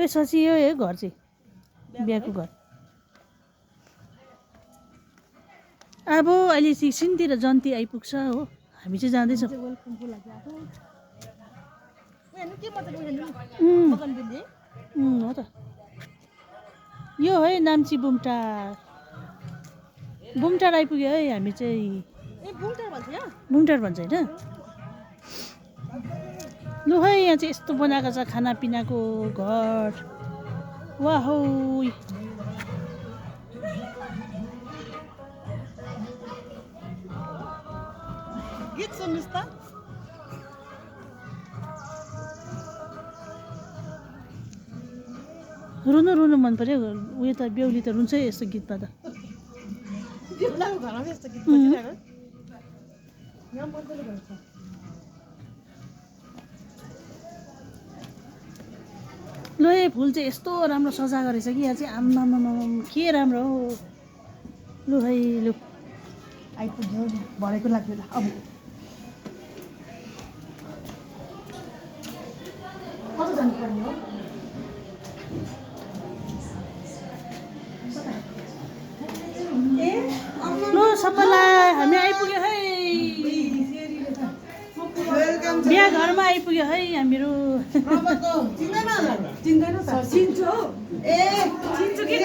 यो सची यो है घर चाहिँ बिहाको घर। अब अहिले 16 तिर जन्ती आइपुग्छ हो, हामी चाहिँ जाँदैछौँ। हो त, यो है नाम्ची बुमटार आइपुग्यो है हामी चाहिँ। बुमटार भन्छ होइन? लु है यहाँ चाहिँ यस्तो बनाएको छ खानापिनाको घर। वाहौ, गीत सुन्नुस् त। रुनु रुनु मन पर्यो। उयो त बेहुली त रुन्छ है यस्तो गीतमा त। बेहुलाको घरमा यस्तो गीत बजिरहेको यहाँ मजाले गर्छ। ल यो फुल चाहिँ यस्तो राम्रो सजाएको रहेछ कि यहाँ चाहिँ। आम्मामाम के राम्रो हो। लु है लु आइपुग्यो भरेको लाग्यो ल। अब कता जानुपर्ने हो? लु सबैलाई हामी आइपुग्यो है, बिहा घरमा आइपुग्यो है हामीहरू। चिन्दैन? चिन्छु हौ। ए चिन्छु कि